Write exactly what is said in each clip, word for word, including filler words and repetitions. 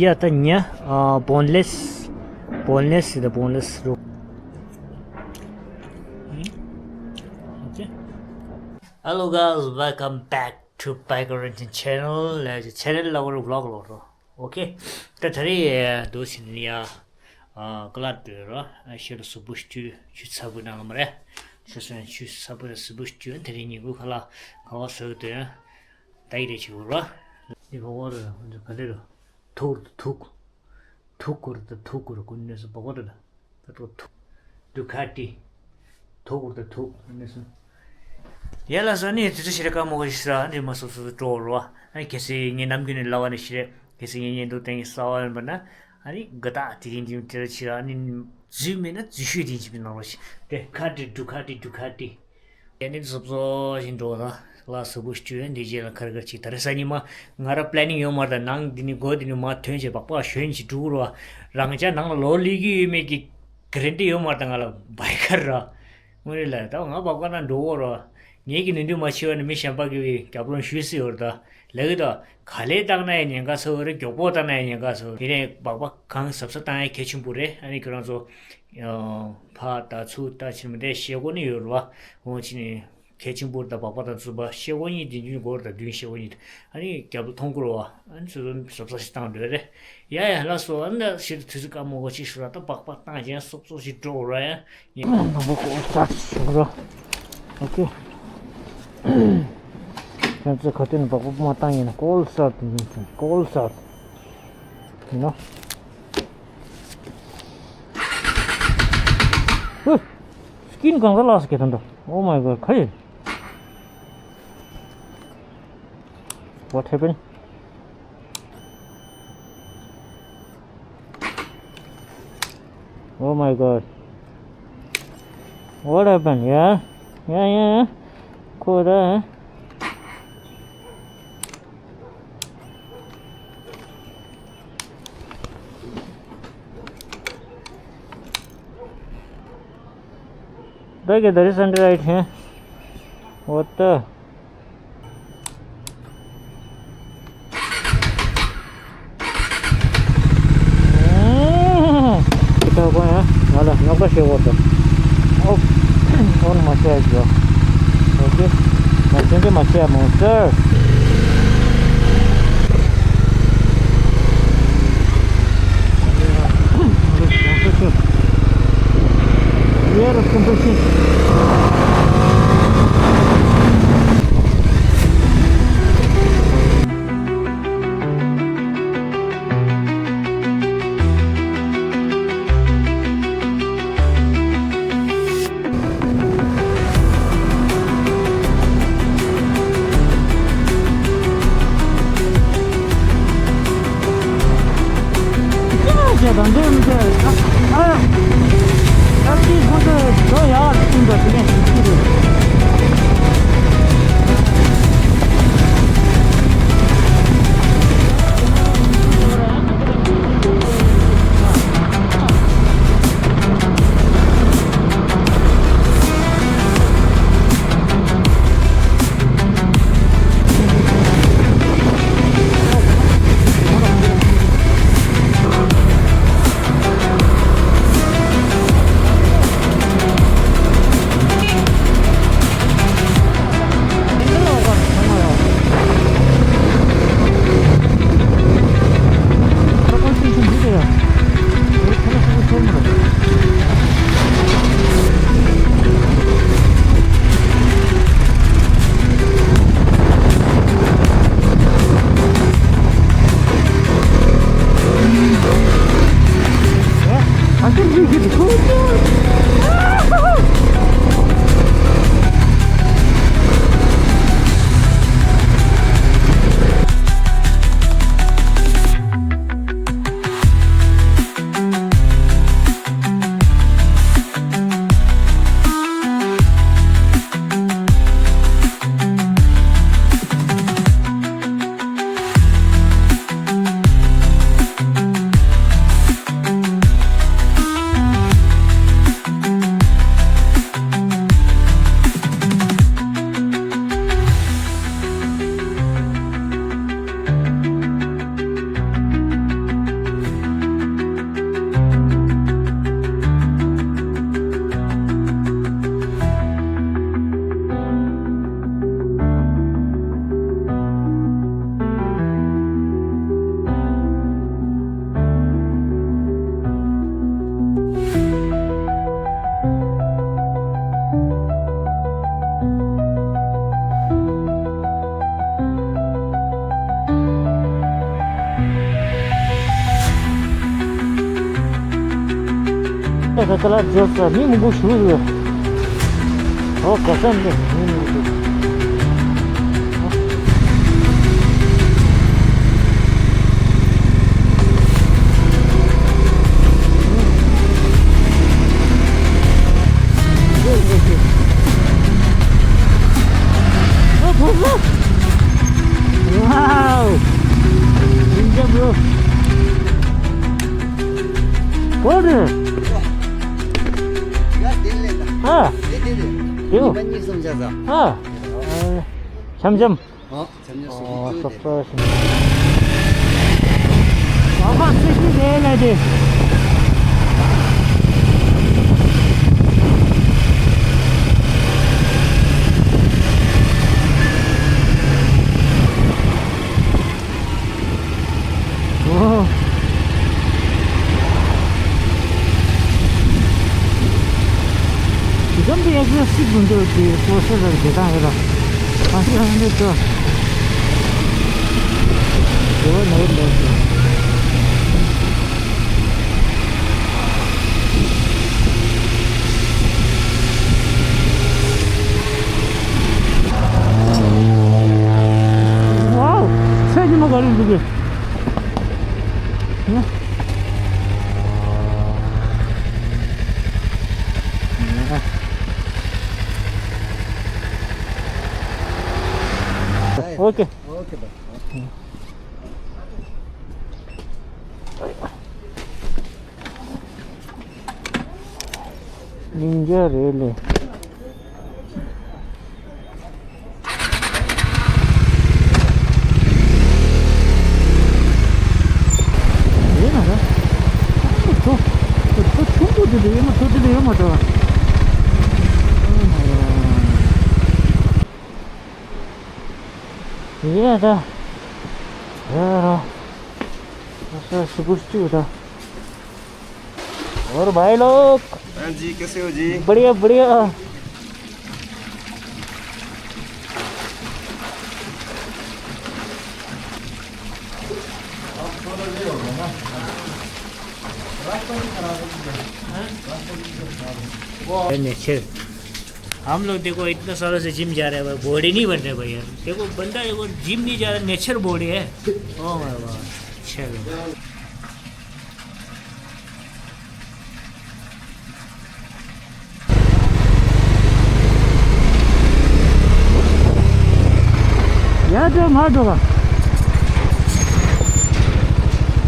ཡ་ད་ཉ་ཨ་boneless, boneless is the boneless roux. Okay. Hello guys, welcome back to Biker Renting channel. ལ་channel ལ་བར་vlog ལོ་རོ། Okay. ད་ད་རེས་དུ་ཕྱིན་ཡ་ཀླད་དུ་རོ། ཤེད་ལ་སུ་བུ་ཤུ་ཆུ་ཚ་བུ་ནང་ལ་མ་རེད། ཤེད་སོན་ཆུ་ཚ་བུ་ར་སུ་བུ་ཤུ་ད་རེས་ཉིན་གུ་ཁ་ལ་ཁ་བ་སོ་དུ་ད་ཡི་རེ་ཆི་བུ་རོ། ནི་བ་བ་ར་ག་ལེ་རོ། ཐུག་ཐུག་ཐུག་གུར་ད་ཐུག་གུར་ཀུན་ནས་སུ་བ་བ་ར་ད། ད་ཐུག་ཐུག་ཌུ་ཁ་ཏི། ཐུག་གུར་ད་ཐུག་ནས་སུ། ཡ་ལ་ས་ནི་དུས་ཚོད་ཤི་རེ་ཀ་མོ་གོ་ཤི་ས་ནི་མ་སོ་སོ་སུ་འགྲོ་རོ། ཨ་ནི་གལ་སྲིད་ངའི་ནམ་རྒྱུན་ནས་ལ་བ་ནས་ཤི་རེ་གལ་སྲིད་ངའི་ཉེན་དུ་ཏན་གི་ས་བ་ཡིན་པ་ན་ཨ་ནི་དགའ་ཐག་དེ་རིང་དེ་རིང་དེ་ར་ཆི་ར་ཨ་ནི་རྫུས་མེད་ན་རྫུས་ཤོས་དེ་ཡིན་ཅི་མིན་ནང་རོ་ཤི། ཏེ་ཁ་ཏི་ཌུ་ཁ་ཏི་ཌུ་ཁ་ཏི། དེ་ནི་སོབ་སོ་ཞིག་འགྲོ་དང་ལ་སོ་བུ་ཤུ་འདི་རྗེས་ལ་ཁར་ཁར་ཅིག་ད་རེས་ས་ཉི་མ་ང་ར་པི་ལེ་ནིང་ཡོད་མ་རེད། ད་ནང་འདི་ནི་སྒོ་འདི་ནི་མ་ཐོན་བྱས་སྦག་སྦག་ཞོན་ཅིག་འགྲོ་རོ། རང་ཅག་ནང་ལ་ལོ་ལི་གི་ཡོད་མེད་ཀྱི་ག་རེ་འདི་ཡོད་མ་རེད། ད་ང་ལ་བའི་ཁར་ར་དངོས་རེད་ལ་ད་ང་སྦག་སྦག་ན་འགྲོ་འོ་རོ། ངེད་ཀྱི་ནུས་འདུན་མ་ཆེ་བ་ནི་མི་གཞན་པ་གི་རྒྱབ་ལོང་ཞུས་སྲིད་ཡོད་རེད། ད་ལས་ཀྱི་ད་ག་ལེ་བཏང་ན་ཡང་ཉེན་ཁ་ཚ་བོ་རེད། མགྱོགས་པོ་བཏང་ན་ཡང་ཉེན་ཁ་ཚ་བོ་རེད། དེ་ནས་སྦག་སྦག་གང་གཟབ་གཟབ་བཏང་ཡ་གལ་ཆེན་པོ་རེད། ཨ་ནི་ཁྱོད་རང་ཚོ། ཕ་ད་ཚུ་ད་ཕྱིར་མི་འདྲ་ཤེས་གོ་ནི་ཡོད་རེད་བ། འོ་ཅི་ནི་གལ་ཆེན་པོ་ད་སྦག་སྦག་དང་བཙུན་པ་ཤེས་གོ་གཉིས་དེ་རྒྱུན་གོ་ར་ད་བདུན་ཤེས་གོ་གཉིས་ཨ་ནི་རྒྱབ་ལ་མཐོང་གོ་ར་བ། ཨ་ནི་ཚུ་ཚོ་གཟབ་གཟབ་ཞིག་བཏང་འདོད་རེད། ཡ་ཡ་ལགས་སོ། ཨ་ནི་ད་ཕྱིར་དུས་ཚོད་སྐར་མ་གོ་ཅིག་ཤོར་ར་ད་སྦག་སྦག་བཏང་ཅན་སོབ་སོབ་ཞིག་འགྲོ་ར་ཡ་ཡིན། ནང་པ་གོ་ས་ཤོར་ར། ཨོ་ཀེ། ཁྱོད་ཚོ་ག་དུས་ནས་སྦག་སྦག་མ་བཏང་ཡིན་ན་ཀོལ་སར་དུ་ཡིན་ཀོལ་སར། ཡིན་ནོ། ཧུ། སྐྱིན་གང་ག་ལགས་སུ་སྐྱེ་ཐོན་འགྲོ། Oh my god, ག་ཡིན། What happened? Oh my god. What happened? Yeah? Yeah, yeah, yeah. ཁོ་ར། Look at the recent right here. What the? ཨུམ། ཁྱེད་ཚོ་ཡང་ང་ལ་རྙོག་དྲ་བཤད་འོག་ཏུ། ཨོ། ཨོ་ནི་མ་བཤད་རྒྱུ། ཨོ་ཀེ། ང་ཚོ་འདི་མ་བཤད་མོ་སར། ཡེ་རུ་སུམ་པ་ཤིང་། ད་ལྟ་ལ་འཇོག་ས་མི་མང་པོ་ཞིག་ཡོད། ཨོ་ག་ས་འདི་མི་མང་པོ་ཞིག Wow! Ninja bro. What? ཡ་དེ་ལས་ད། ཨ། དེ་དེ་དེ། ཡོ། ཉི་མ་གཉིས་གསུམ་བྱས་ཙང་། ཨ། འཆམ་འཆམ། ཨོ་འཆམ་འཆམ་སུ་ཨོ་ཡིན་སོག་ཅོ་སོག་ཞིག་ཨ་ཁ་སི་ཁི་རེད་ལ་དེ། ཨོ། འཛམ་བུ་གླིང་སྲིད་དུ་འགྲོ་དེ་ཀོ་ས་ལ་བདེ་ཐང་ཡོད་ལ། ཨ་ཧྲི་ཧ་འདི་ཏོ། དེ་བ་ནོར་ལོ་དེ། ཝའོ། ཚེ་ཉི་མ་ག་རེ་འདུག་གི། ཧ། ཨོ་ཀེ། ཨོ་ཀེ་བྷའི། ཉིན་རྒྱ་རེད་ལེ། རེད་མ་རེད། ཨ་མ་ཐོ། ཐོ་ཆུང་པོ་དེ་འདྲ་ཡོད་མ་ཐོ་དེ་འདྲ་ཡོད་མ་ཐོ། ཨ་མ་ཡ། ཡེ་ད། ཡ་རོ། ཨ་ས་སུ་གུ་སུ་ད། और भाई लोग। हाँ जी, कैसे हो जी? बढ़िया, बढ़िया। नेचर। हम लोग देखो इतना सालों से जिम जा रहे हैं भाई, बॉडी नहीं बन रहा भाई यार। देखो बंदा देखो जिम नहीं जा रहा, नेचर बॉडी है। Oh my God. चलो। ཡར་འགྲོ་མར་འགྲོ་ག་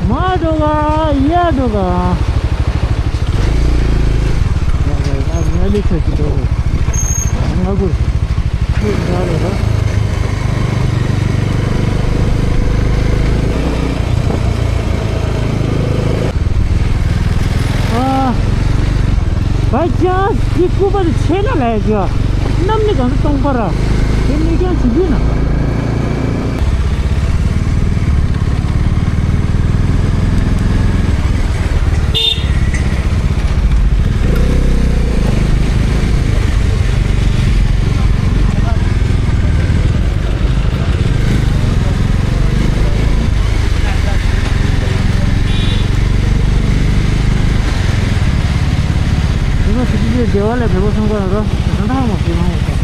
མར་འགྲོ་ག་ཡར་འགྲོ་ག་ང་ལས་ཆོད་ཀྱི་འགྲོ་ང་གུར་ཁྱོད་འདྲ་རེད་ར། ཨ། བའི་ཅཱན་སི་འདི་སྐུད་པ་དེ་ཆེ་ན་ལས་ཀྱི་གནམ་ནི་གང་དུ་གཏོང་པ་ར་དེ་ནི་ཀྱང་བྱེད་རྒྱུ་ན། དེ་ཚོ་ཕྱི་རྒྱལ་སྡེ་བ་ལས་བོད་པ་སོང་ག་ལ་རོ། ད་ལྟ་ཧ་མ་སོང་ན་འོ་ད།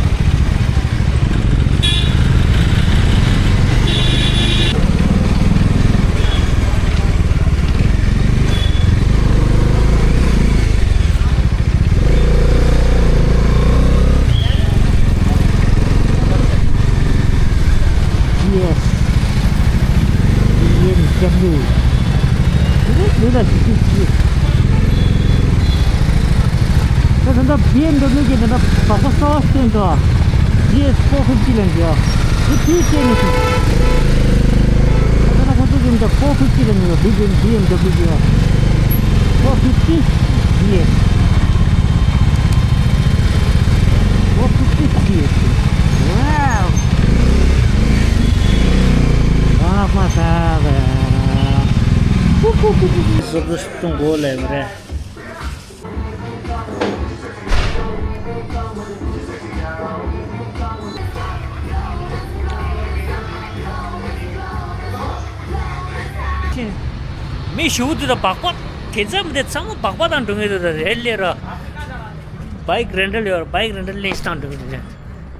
Yes. B M W. ད་ལྟ་B M W གི་ད་ལྟ་བ་ཁོ་གསར་པ་སྟོན་འདུག G S four fifty ལབ་འདུག་འདི་དུས་སྟོན་ནས་ཤིག་ད་ལྟ་ཁོ་ཚོ་གི་ད་four fifty ལབ་འདུག B M W གི་four fifty G S. Wow. སོ་སོ་སོ་མགོ་ལ་ཡོད་རེད། མི་ཞུ་དུས་ད་བག་པ། དེ་ཙམ་དེ་ཚང་མ་སྦག་སྦག་དང་འགྲོ་ངེས་དུ་ད་རེད་ལས་ར། བའིག་རེན་ཊལ་ཡོད་ར། བའིག་རེན་ཊལ་ལེན་སྟངས་འགྲོ་ངེས་དུ་རེད།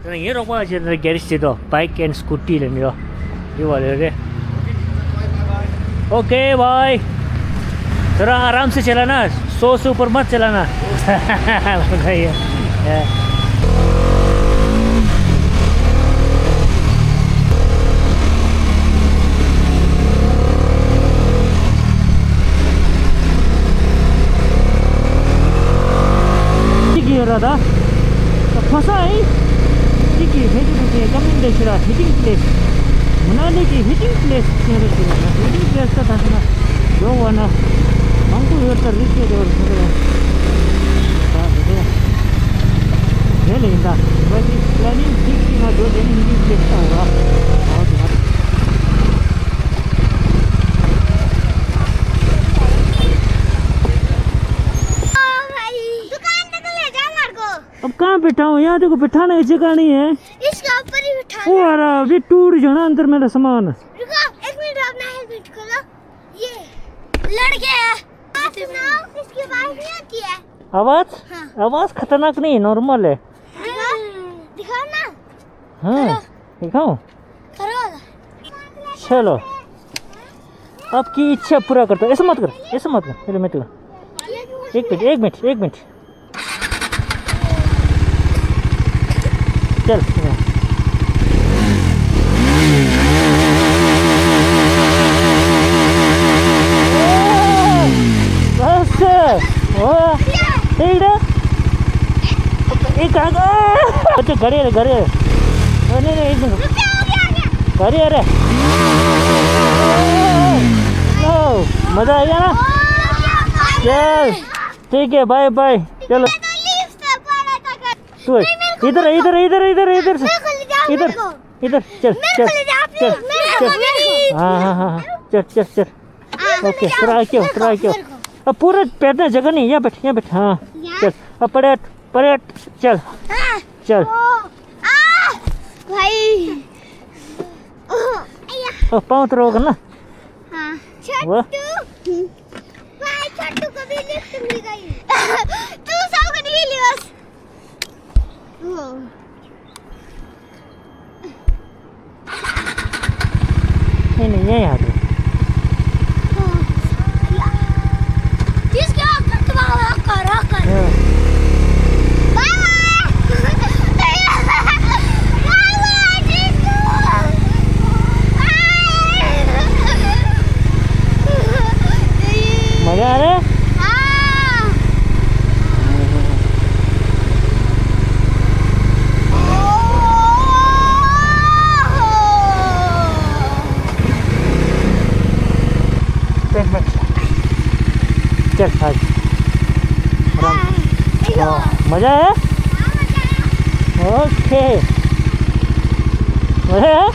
ད་ངའི་རོགས་པ་ཆེ་ད་གེ་རེ་ཇི་ཆེ་དོ་བའིག་ཨེན་སྐུ་ཊི་ལེན་ཡོད། ཡོད་བ་རེད་རེད། ཨོ་ཁེ་བའི། ད་ར་ཨ་རམ་སེ་ཆེ་ལ་ན། སོ་སོ་པར་མ་ཆེ་ལ་ན། གཅིག་ཡོད་ར་ད། ཕ་ས་ཨེ། གཅིག་གི་ཕེ་ཏི་ཕེ་ཏི་ཀ་མིན་ཏེ་ཤི་ར་ཧི་ཏིང་པི་ལེ་སི། མ་ན་ལི་གི་ཧི་ཏིང་པི་ལེ་སི་ཟེར་ར་ཤི་ར་ཧི་ཏིང་པི་ལེ་སི་ད་ད་ཤི་ན་འགྲོ་བ་ན་མང་པོ་ཡོད་ད་རི་སྐྱེ་དེ་བར་ཤི་ར། ད་དེ་དེ་དེ་ལས་ཡིན་ད་བ་ཅི་པི་ལ་ནིང་གཅིག་གི་ང་འགྲོ་དེ་ནི་ཧི་ཏིང་པི་ལེ་སི་ད་འོ་ར་འོ་དེ་ང་། दुकान तक ले जा मेरे को। अब कहाँ बैठा हूँ? यहाँ देखो, बैठाने की जगह नहीं है। इसके ऊपर ही बैठा वो आ रहा, अभी टूट जाना अंदर मेरा सामान। रुको, एक मिनट, अपना हेलमेट खोलो। ये लड़के हैं। आप सुनाओ, इसकी आवाज नहीं आती है? आवाज? हाँ। आवाज खतरनाक नहीं है, नॉर्मल है। दिखाओ, दिखाओ ना। हाँ, दिखाओ। करो। चलो। आपकी इच्छा पूरा करता हूँ। ऐसा मत कर, ऐसा मत कर। चलो, मैं तो। एक मिनट, एक मिनट, एक मिनट। चल। बस। ओ, ठीक है। एक आ गया। अच्छा, घरे रे, घरे रे। ओ, नहीं, नहीं, एक मिनट। घरे रे। ओ, मजा आ गया ना? चल, ठीक है, बाय बाय। चलो। तू इधर, इधर, इधर, इधर, इधर से। इधर, इधर, चल, चल, चल, चल। हाँ, हाँ, हाँ, हाँ। चल, चल, चल। ओके, थोड़ा आगे हो, थोड़ा आगे हो। अब पूरा बैठना जगह नहीं, यहाँ बैठ, यहाँ बैठ, हाँ। चल, अब पलट, पलट, चल। चल। भाई। अब पाँव तो रोक ना। हाँ। वो? छोटू। भाई, छोटू को भी लिफ्ट मिल गई। तू सबको नहीं ली बस। नहीं, नहीं, ये यार। जिसके आप तुम्हारा कर, कर। हाँ। Bye bye. बाय बाय, जीजू। बाय। मजा आ रहा है? हाँ। चल, आज। हाँ। मजा आया? ओके। मजा आया?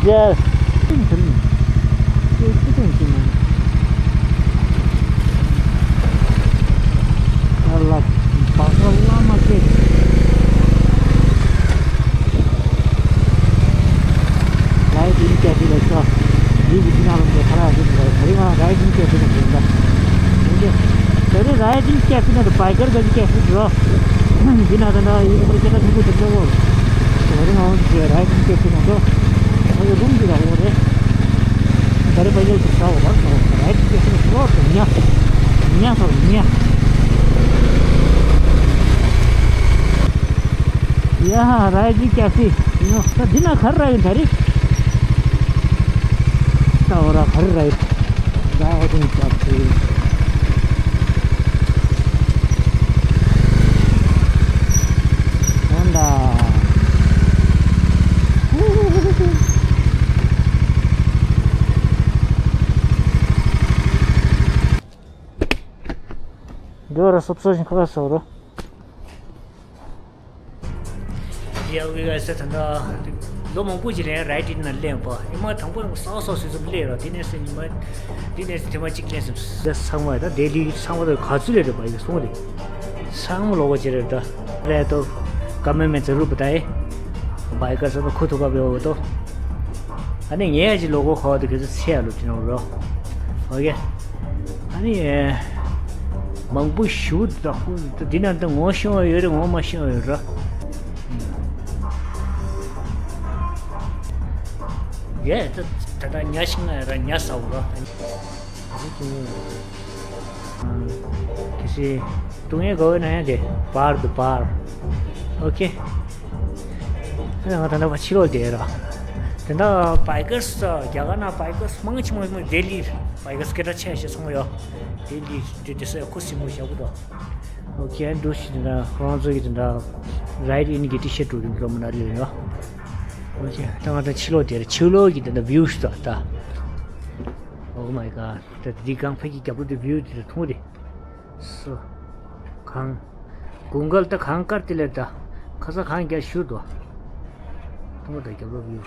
चल। राइडिङ क्याफे रहेछ। यी बिचमा अब खडा राइडिङ क्याफे भन्छ। राइडिङ क्याफे न त बाइकर गरी क्याफे र बिना त यो पनि केटा थुप्रो थुप्रो हो। राइडिङ क्याफे न त यो रुम दिँदा हो रे। गरे पहिले छ हो राइडिङ क्याफे न थोरै न्या न्या छ न्या। यहाँ राइडिङ क्याफे। यो त दिन खर राइडिङ खरी। त हो र खर riding. Riding cafe. Honda. འགྲོ་ར་སོབ་སོབ་ཞིག་ཁ་ཁ་སོ་རོ། ཡ་ཝི་ག་ས་ད་ད་ལོ་མང་པོ་ཅིག་རིང་རའི་ཌིང་ནང་སླེབས་པ་ཨེ་མ་དང་པོ་ཡང་ས་ས་སུ་སུ་སླེབས་ར། དེ་ནས་སེ་ཉི་མ་དེ་ནས་སེ་ཐེངས་མ་གཅིག་སླེབས་སོང་། ད་ཚང་མ་ད་ལྡི་ལི་ཚང་མ་ད་ག་ཚོད་སླེབས་རེད་པ་ཡི་སོང་རེད། ཚང་མ་ལོག་པ་ཅིག་རེད་ད། རེད་དོ། ཀ་མེ་མེ་ཛ་རུ་པ་ད་ཨེ། བའི་ཀར་ས་ད་ཁུ་ཐུ་ཀ་བེ་འོ་དོ། ཨ་ནི་ངས་ཡ་ཅིག་ལོག་གོ་ཁ་བ་དེ་ག་ཚོད་ཚེ་ཡ་ལོ་དེ་ནང་རོ། ཨོ་ཀེ། ཨ་ནི། མང་པོ་ཞུ་ད་ཁོ་འདི་ན་ད་ངོ་ཤེས་པ་ཡོད་རེད། ངོ་མ་ཤེས་པ་ཡོད་ར། ཡེ་ད་ད་ད་ཉ་ཤིང་ང་ཡ་ར་ཉ་ཟ་བ་ར། དེ་སི་ཏུང་ཡེ་གོ་ན་ཡ་དེ་པར་དུ་པར། ཨོ་ཁེ། ང་ད་ལྟ་ཕྱི་ལོགས་བསྡད་ར། དེ་འདྲ་བྷའི་ཀར་སི་རྒྱ་གར་ན་བྷའི་ཀར་སི་མང་ཆེ་མང་ཆེ་ལྡི་ལི་བྷའི་ཀར་སི་སྐད་གྲགས་ཆེ་ཤོས་ཚང་མ་ཡོད། ལྡི་ལི་དེ་དེ་སོ་ཡ་ཁུ་སིམ་པོ་ཞབས་པོ་དང་། ཨོ་ཁེ། འདུག་སེ་དེ་འདྲ་ཁོ་རང་ཚོ་གི་དེ་འདྲ་རའེ་ཌི་ཨིན་གི་ཊི་ཤར་ཊི་འདྲ་མ་ན་ལི་ཡོད། ཨོ་ཁེ། ད་ང་ད་ཕྱི་ལོགས་དེར་ཕྱི་ལོགས་ཀྱི་དེ་འདྲ་བིའུ་ཞིག་ད་ད། Oh my god. ད་འདི་གངས་ཕ་གི་རྒྱབ་ལོགས་དེ་བིའུ་དེ་ད་མཐོང་རེད། སོ། གངས། དགུན་ཁ་ལ་ད་གངས་དཀར་དེ་ལས་ད། ཁ་སང་གངས་རྒྱག་ཤུར་དུ། མཐོང་ད་རྒྱབ་ལོགས་བིའུ།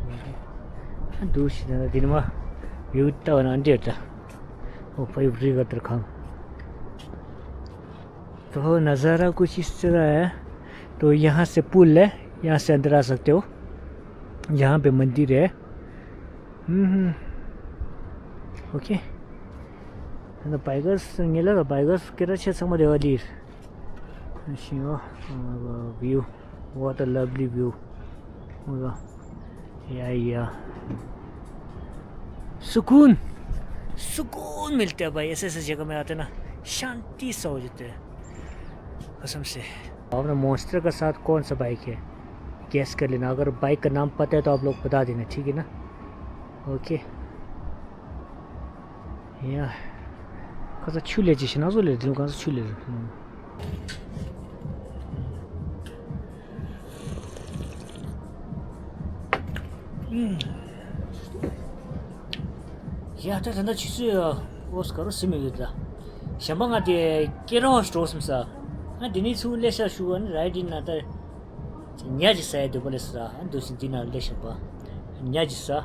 ཨ་འདུག་སེ་ན་འདི་ནི་མ། བིའུ་ལྟ་བ་ན་འདྲེར་ད། ཨོ་ཕ་ཡུ་རི་ག་དར་གངས། तो नज़ारा कुछ इस तरह है। तो यहाँ से पुल है, यहाँ से अंदर आ सकते हो। यहाँ पे मंदिर है। हम्म, हम्म। ओके। ད་བྷའི་ཀར་སི་ངེད་ལ་ད་བྷའི་ཀར་སི་སྐད་གྲགས་ཆེ་ཚང་མ་རེ་བ་ལིར། ཤིང་ཨོ། view, what a lovely view. ཡ་ཡ། सुकून, सुकून मिलता है भाई, ऐसे ऐसे जगह में आते ना, शांति सा हो जाता है, कसम से। आपने मॉन्स्टर का साथ कौन सा बाइक है, गेस कर लेना। अगर बाइक का नाम पता है तो आप लोग बता देना, ठीक है ना? ओके। ཡ། ཁ་ས་ཆུ་ལས་ཅི་ཞིག་ན་བཟོ་ལས་དེ་ལ་ཁ་ས་ཆུ་ལས། ཡ་ད་ད་ད་ཆུ་ཚོད་ཨོ་སྐར་རོ་སིམ་ཡོད་ད། གཞན་པ་ང་དེ་སྐེ་རོ་འགྲོ་སིམ་ས། ང་དེ་ནས་ཚུར་ལས་ཤ་ཞུ་བ་ནི་རའི་ཌི་ན་ད། ཉ་ཅིག་ཟ་ཡ་འདོད་པ་ལས་སོ་ར། ཨ་འདུག་སེ་འདི་ན་སླེབས་བཞག་པ། ཉ་ཅིག་ཟ།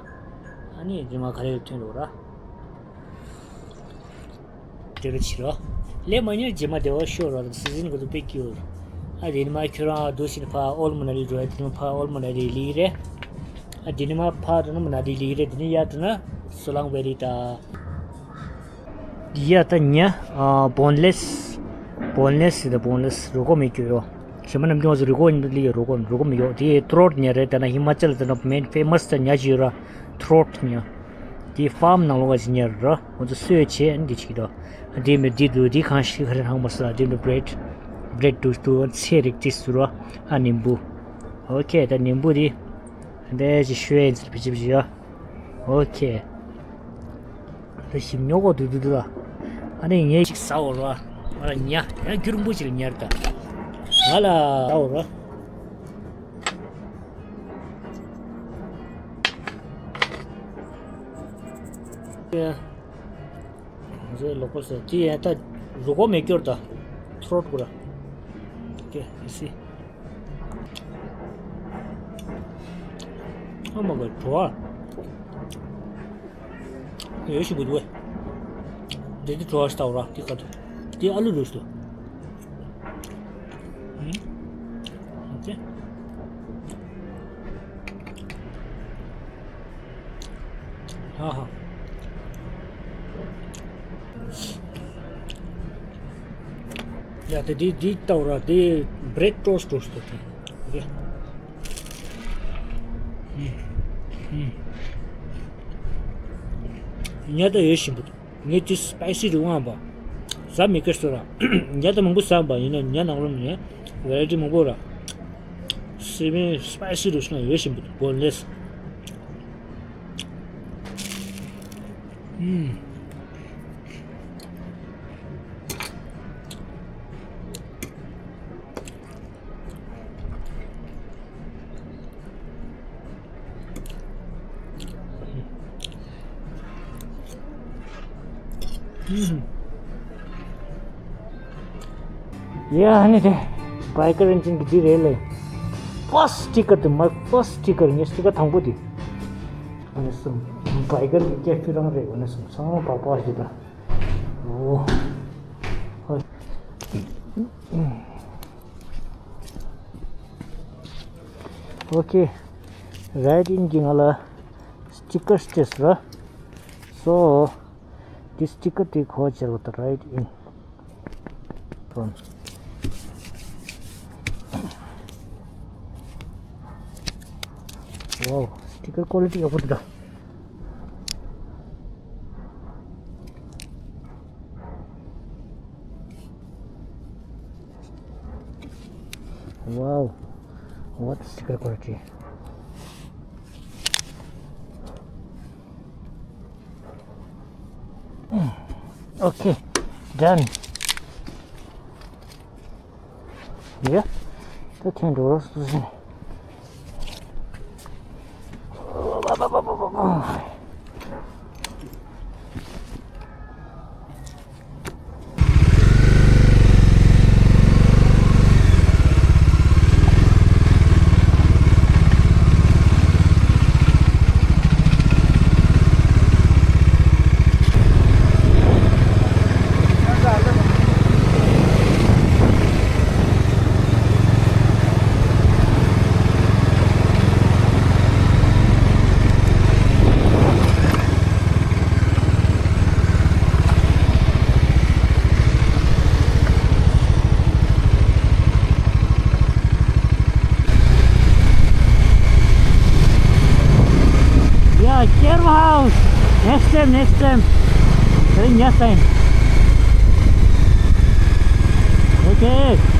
ཨ་ནི་རྗེས་མ་ག་རེ་ཐོན་འགྲོ་ར། དེ་རུ་ཕྱི་རོ། སླེབས་མ་མྱོང་རྗེས་མ་བདེ་བ་ཤོར་ར། སི་ཛིན་ག་དུ་དཔེ་སྐྱིད་ར། ཨ་དེ་ནི་མ་ཁྱོད་རང་འདུག་སེ་ཕ་ཨོལ་མ་ན་ལི་འགྲོ་ཡ། དེ་ནི་ཕ་ཨོལ་མ་ན་ལི་ལི་རེད། ཨ་དེ་ནི་མ་ཕ་དུ་ནི་མ་ན་ལི་ལི་རེད། དེ་ནི་ཡ་དུ་ན་སོ་ལང་བེ་རི་ད། འདི་ཡ་ད་ཉ། ཨ་བོན་ལེས། བོན་ལེས་ཟེར་ད་བོན་ལེས་རུས་ཁོག་མེད་རྒྱུ་ཡོད། གཞན་པ་ནམ་རྒྱུན་ང་ཚོ་རུས་ཁོག་ཡིན་པ་ལི་ཡ་རུས་ཁོག་རུས་ཁོག་མེད་ཡོད། དེ་ཐྲོཊ་ཉ་རེད། ད་ན་ཧི་མ་ཅལ་ད་ན་མེན་ཕེ་མ་སི་ད་ཉ་ཅིག་ཡོད་ར། ཐྲོཊ་ཉ། དེ་ཕཱམ་ནང་ལོགས་ཀ་ཅིག་ཉ་ར། ང་ཚོ་གསོས་བྱས་ཨ་ནི་འདི་བྱེད་ཀྱི་འདུག་དེ་མི་འདི་འདུག་དེ་གང་ཞིག་ག་རེ་ཧང་མ་སི་ལ་དེ་འདུག་བྷི་རེཌ། བྷི་རེཌ་འདུག་འདུག་ཚལ་རིགས་ཅིག་ཟུར་བ། ཨ་ནིམ་བུ། ཨོ་ཁེ། ད་ནིམ་བུ་དེ། འདི་ཅིག་ཤོད་ཡིན་ཚུལ་བི་ཅི་བི་ཅི་ཡ། ཨོ་ཁེ། ད་ཞིམ་ཉོག་གོ་དུ་དུ་དུ་ལ། ཨ་ནི་ངས་ཞིག་ཟ་འོ་ར། ང་ལ་ཉ་ཡང་རྒྱུ་རིང་པོ་ཞིག་ལ་ཉར་ད། ང་ལ་ཟ་འོ་ར། ང་ཚོའི་ལོ་ཀལ་ཟེར་དེ་ཡང་ད་རུས་ཁོག་མེད་སྐྱོར་ད། ཐྲོཊ་གུ་ར། ཀེ་ཨི་སི། ཨ་མ་ག་བྲོ་བ། ཡོད་ཞིག་བུ་དུ་བས། འདི་འདི་བྲོ་བ་ཞིག་ལྟ་བུ་ར་འདི་ག་དུ། འདི་ཨ་ལུ་རུ་ཞིག་ཏུ། ཨོ་ཀེ། ཧ་ཧ། ཡ་དེ་འདི་འདི་ལྟ་བུ་ར་དེ་བྷི་རེཌ་ཊོ་སི་ཊི་ཊོ་སི་ཊི་ཏོ་ཏེ། ཉ་ད་ཡོད་ཞིམ་པོ་འདུག་ངས་ཅི་སི་པའི་སི་རུ་ཨང་པ། ཟ་མི་དགོས་སོ་ར། ཉ་ད་མང་པོ་ཟ་བ་ཡིན་ན་ཉ་ནང་ལོ་ནས་ཝེ་རའི་ཊི་མང་པོ་ར། སི་པན་སི་པའི་སི་རུ་སོང་ཡོད་ཞིམ་པོ་འདུག་བོན་ལེས། ཨུམ། ཡ་ཧ་ནི་དེ་བྷའི་ཀར་ཨིན་ཇིན་གི་འདི་རེད་ལེ། ཕར་སི་ཊི་ཀར་དེ་མ་ཕར་སི་ཊི་ཀར་ངའི་སི་ཊི་ཀར་དང་པོ་དེ། ཨ་ནི་སུམ་བྷའི་ཀར་གི་སྐད་ཕི་རང་རེད། ཨ་ནི་སུམ་ཚང་མ་བག་བག་ཞིག་དང་། ཨོ། ཨོ་ཁེ། རའེ་ཌི་ཨིན་གྱི་ང་ལ་སི་ཊི་ཀར་སྤྲད་སོང་ར། སོ། This sticker take hot gel with the right in. From. Wow, sticker quality of the. Wow, what sticker quality. Okay, done. Yeah, the thing doors. Yeah, careful house. Next time, next time. Next time. Okay.